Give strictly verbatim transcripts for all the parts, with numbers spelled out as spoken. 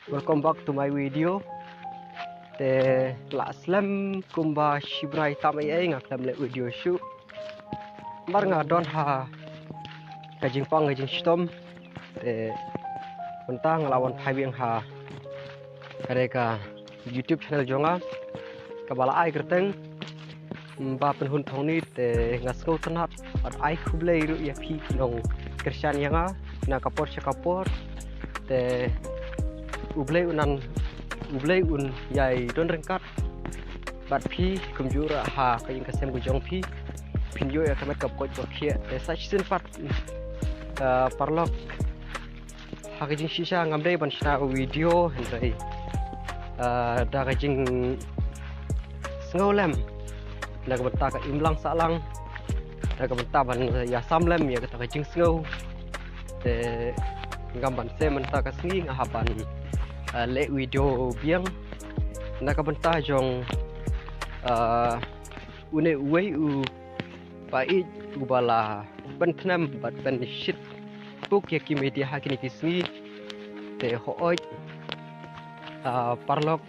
Welcome back to my video. Te la slem kumba shi bnai tam ei ei nga khlem leh video shuh. Namar nga don ha ka jingpang ka jingshitom. Te mynta nga la wan phai biang ha kane ka YouTube channel jong nga kaba la ai kyrteng Mba Pynhun Thongni. Te nga sngewtynnat bad ai khublei ruh ïa phi ki nongkyrshan ïa nga na ka por sha ka por. Te U Blei un nang, U Blei un ïai don ryngkat bad phi kumjuh ruh ha ka ïing ka sem ka jong phi. Phin ïoh ïa ka met ka pkot ba khiah. Te sa shisien pat, ah, paralok, ha ka jingshisha ngam dei ban shna video hynrei, ah, da ka jingsngew lem na ka bynta ka imlang sahlang, da ka bynta ban ïasam lem ïa kata ka jingsngew. Te ngam ban sem mynta ka sngi nga hap ban, ah, leh video biang na ka bynta jong, ah, une uwei u paid uba la pyntnem bad pynshit puk ïa ki media ha kine ki sngi. Te hooid, ah, paralok,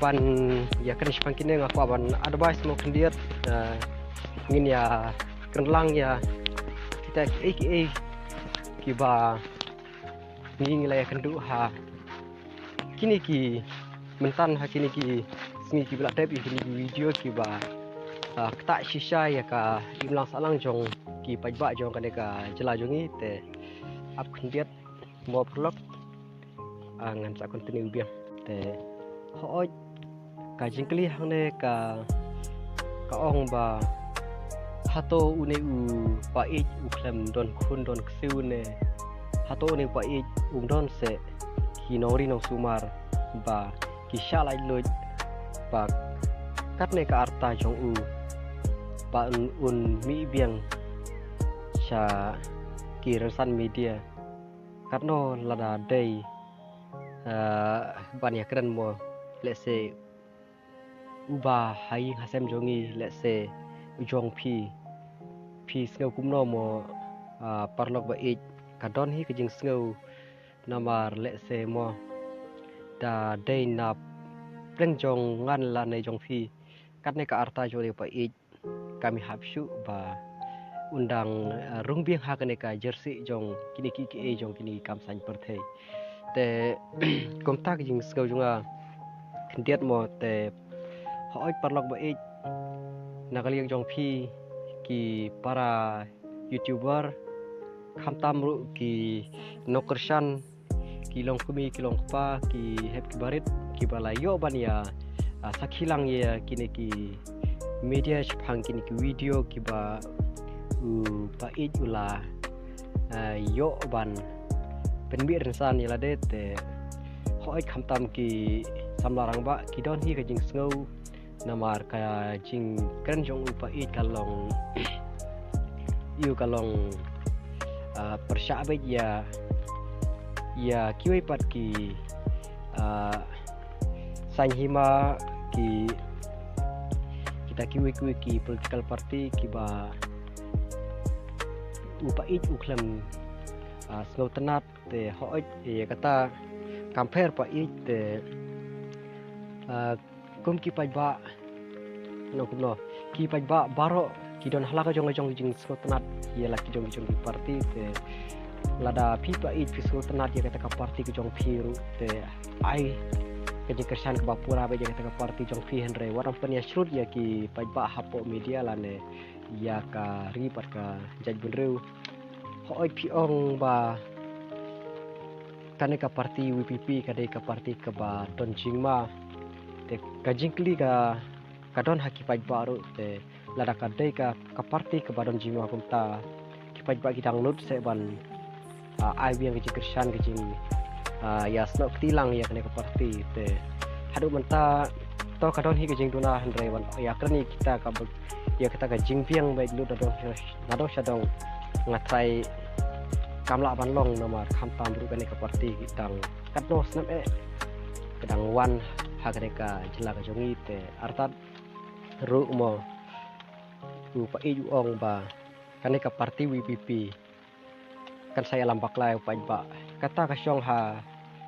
ban ïakren shaphang kine nga kwah ban advice mo khyndiat, ah, ngin ïakren lang ïa kita kiei kiei kiba ngi ngi la ïakynduh ha kine ki mynta ha kine ki sngi kiba la dep, ïa kine ki video kiba, ah, ktah shisha ïa ka imlang sahlang jong ki paidbah jong kane ka jylla jong ngi. Te ap khyndiat mo paralok, ah, ngan sa continue biang. Te hooid, ka jingkylli hangne ka, ka ong ba hato une u paid u khlem don khun don ksiew ne, hato une u paid um don seh ki nongri nongsumar ba ki shah laitluid ba katne ka rta jong u ba un, un mih biang sha ki rynsan media. Katno lada dei, eh, ban ïakren mo, lehse uba ha ïing ha sem jong ngi, lehse u jong phi, phi sngew kumno mo, ah, paralok ba ïeit, ka don hi ka jingsngew. Namar lehse mo da dei na pdeng jong nga lane jong phi, katne ka rta jong u paid kam hap shuh ba un dang, eh, rung biang ha kane ka jersey jong kine kiei kiei jong kine ki kam saiñ pyrthei. Te kumta ka jingsngew jong nga khyndiat mo. Te hooid paralok ba ïeit, na ka liang jong phi ki para YouTuber, khamtam ruh ki nongkyrshan, ki longkmie ki longkpa, ki hep ki barit kiba la ïoh ban ïa, ah, sakhi lang ïa kine ki media shaphang kine ki video kiba u paid u la, ah, ïoh ban pynmih rynsan ïa lade. Te hooid khamtam ki samla rangbah ki don hi ka jingsngew. Namar ka jingkren jong u paid ka long, ïa ka long, ah, pyrshah beit ïa, ïa kiwei pat ki, ah, saiñ hima, ki, kita kiwei kiwei ki political party kiba u paid u khlem, ah, sngewtynnat. Te hooid, ïa kata kam pher paid. Te, ah, kum ki paidbah, no kumno, ki paidbah baroh ki don ha la ka jong ka jong ka jingsngewtynnat ïa la ki jong ki jong ki party. Te lada phi paid phi sngewtynnat ïa kata ka party ka jong phi ruh, te ai ka jingkyrshan kaba pura beit ïa kata ka party jong phi, hynrei wat ym pynïasyrut ïa ki paidbah hapoh media lane ïa ka ri bad ka jaitbynriew. Hooid phi ong ba kane ka party VPP ka dei ka party kaba don jingma. Te ka jingkylli ka, ka don ha ki paidbah ruh. Te lada ka dei ka, ka party kaba don jingma kumta, ki paidbah ki dang nud seh ban, ah, ai biang ka jingkyrshan, ka jing, ah, ïasnoh kti lang ïa kane ka party. Te haduh mynta to ka don hi ka jingduna, hynrei wan ïakren ïa kita ka ba, ïa kita ka jingbiang ba lut nadong, nadong shadong. Nga trai kam lah ban long namar khamtam ruh kane ka party ki dang katno snem eh ka dang wan ha kane ka jylla ka jong ngi. Te artat ruh mo u paid u ong ba kane ka party VPP kan sa ïalam bakla ïa u paidbah. Kata ka shong ha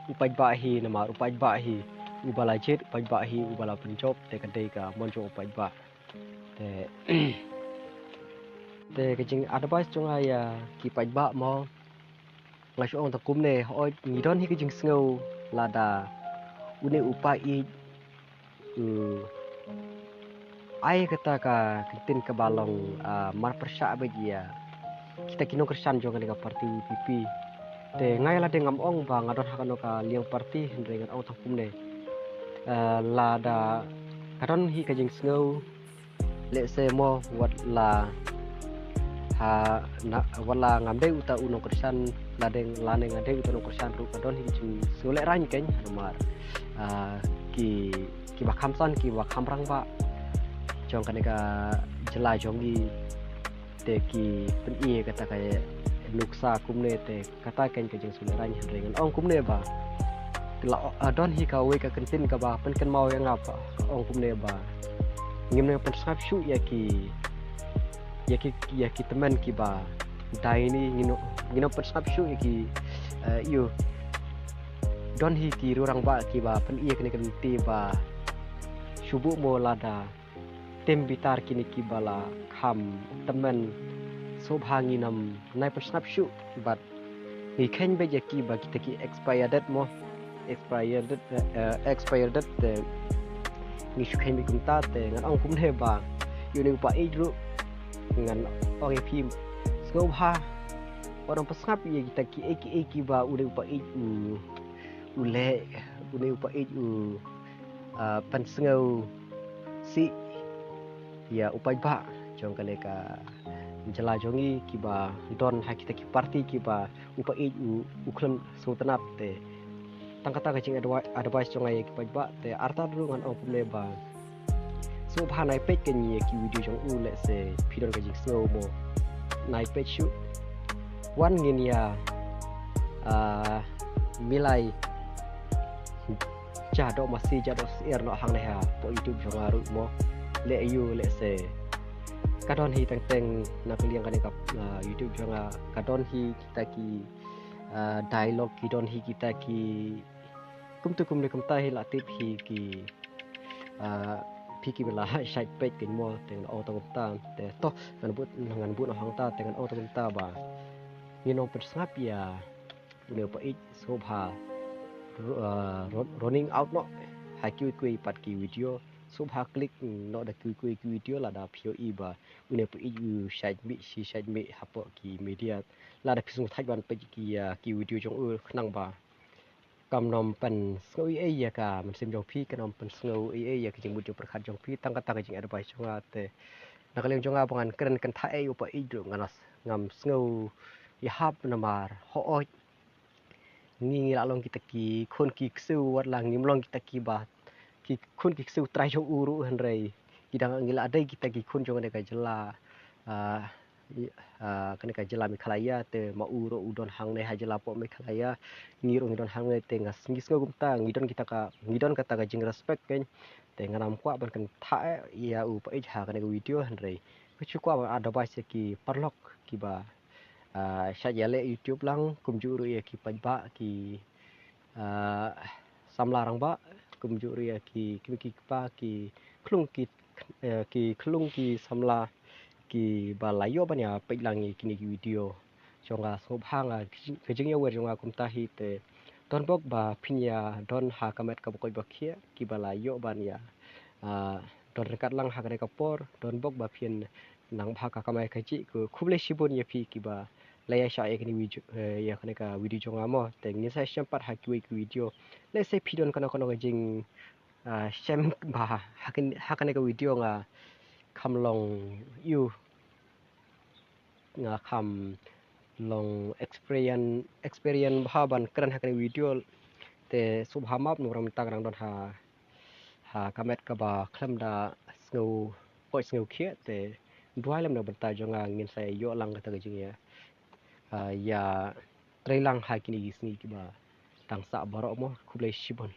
u paidbah hi, namar u paidbah hi uba la jied, u paidbah hi uba la pynjop, te ka dei ka mon jong u paidbah. Te te ka jing-advice jong nga ïa ki paidbah mo, nga shu ong tang kumne, hooid ngi don hi ka jingsngew lada une u paid u ai kata ka kyntien kaba long, ah, marpyrshah beit ïa kita ki nongkyrshan jong kane ka party U P P. Te nga ïa lade ngam ong ba nga don ha kano ka liang party, hynrei ngan ong tang kumne. Ah, lada ka don hi ka jingsngew, lehse mo, wat la ha na, wat la ngam dei uta u nongkyrshan, lade lane nga dei uta u nongkyrshan ruh, ka don hi ka jingsngew lehraiñ keiñ, namar, ah, ki kiba kham san, kiba kham rangbah jong kane ka jylla jong ngi, te ki pyni kata ka nuksa kumne, te kata keiñ ka jingsngew lehraiñ. Hynrei ngan ong kumne ba la, ah, don hi kawei ka kyntien kaba pynkynmaw ïa nga ba ka ong kumne ba ngim nang pynsngap shuh ïa ki, ïa ki, ïa ki tymmen kiba dei ni, ngin, ngin nang pynsngap shuh ïa ki, eh, ïa u. Don hi ki riew rangbah kiba pyni ïa kane ka lynti ba shu buh mo lada tim bitar kine kiba la kham tymmen, sngewbha ngin ym nai pynsngap shuh bad ngi kheiñ beit ïa ki ba kita ki expired date mo, expired date, eh, eh, expired date, te ngi shu kheiñ beit kumta. Te ngan ong kumne ba ïa une u paid ruh ngan ong ïa phi, sngewbha wat ym pynsngap ïa kita kiei kiei kiba une u paid u, u leh, une u paid u, ah, pynsngewsih ïa u paidbah jong kane ka jylla jong ngi, kiba don ha kita ki party kiba u paid u, u khlem sngewtynnat. Te tang kata ka jing-advi-, advice jong nga ïa ki paidbah. Te artat ruh ngan ong kumne ba sngewbha nai peit keiñ ïa ki video jong u, lehse phi don ka jingsngew mo, nai peit shuh. Wan ngin ïa, ah, milai ja doh masi ja doh syiar noh hangne hapoh YouTube jong nga ruh mo. Leh ïa u, lehse ka don hi teng teng na ka liang kane ka, ah, YouTube jong nga, ka don hi kita ki, ah, dialogue, ki don hi kita ki kumtu kumne kumta hi, la tip hi ki, ah, phi kiba la shait peit keiñ mo. Te ngan ong tang kumta, te to ngan bud, ngan bud noh hangta, te ngan ong tang kumta ba ngin ym pynsngap ïa une u paid, sngewbha ru-, ah, ru-, running out noh ha kiwei kiwei pat ki video, sngewbha click noh da kiwei kiwei ki video lada phi ïohi ba une u paid u shait mih shi shait mih hapoh ki media. Lada phi sngewthait ban peit ki, ah, ki video jong u, khnang ba kam nym pynsngew ei ei ïa ka mynsiem jong phi, kam nym pynsngew ei ei ïa ka jingmut jingpyrkhat jong phi. Tang kata ka jing-advice jong nga. Te na ka liang jong nga ba ngan kren kynthah ei u paid ruh, ngan, ngam sngew ïahap namar hooid ngi, ngi la long kita ki khun ki ksiew, wat la ngim long kita kiba ki khun ki ksiew trai jong u ruh, hynrei ki dang, ngi la dei kita ki khun jong kane ka jylla, ah, i-, ah, kane ka jylla Meghalaya. Te ma u ruh u don hangne ha jylla poh Meghalaya, ngi ruh ngi don hangne. Te nga s-, ngi sngew kumta, ngi don kita ka, ngi don kata ka jingrespect keiñ. Te ngan ym kwah ban kynthah ïa u paid ha kane ka video, hynrei nga shu kwah ban advice ïa ki paralok kiba, ah, shait ïaleh YouTube lang, kumjuh ruh ïa ki paidbah, ki, ah, samla rangbah, kumjuh ruh ïa ki kmie ki kpa, ki khlung ki, eh, ki khlung ki samla kiba la ïoh ban ïa peit lang ïa kine ki video jong nga. Sngewbha, nga ka jing, ka jingïawer jong nga kumta hi. Te don bok ba phin ïa don ha ka met kaba koit ba khiah, kiba la ïoh ban ïa, ah, don ryngkat lang ha kane ka por. Don bok ba phin nang bha ka kamai kajih. Ko khublei shibun ïa phi kiba la ïa shah ïa kane video, eh, ïa kane ka video jong nga mo. Te ngin sa ïashem pat ha kiwei ki video. Lehse phi don kano kano ka jing, ah, shem ba ha kane, ha kane ka video nga kham long ïa u, nga kham long experience, experience bha ban kren ha kane ka video. Te sngewbha map, namar mynta nga dang don ha, ha ka met kaba khlem da sngew koit sngew khiah. Te duwai lem na ka bynta jong nga, ngin sa ïoh lang kata ka jingïa, ah, ïatrei lang ha kine ki sngi kiba dang sah baroh mo. Khublei shibun.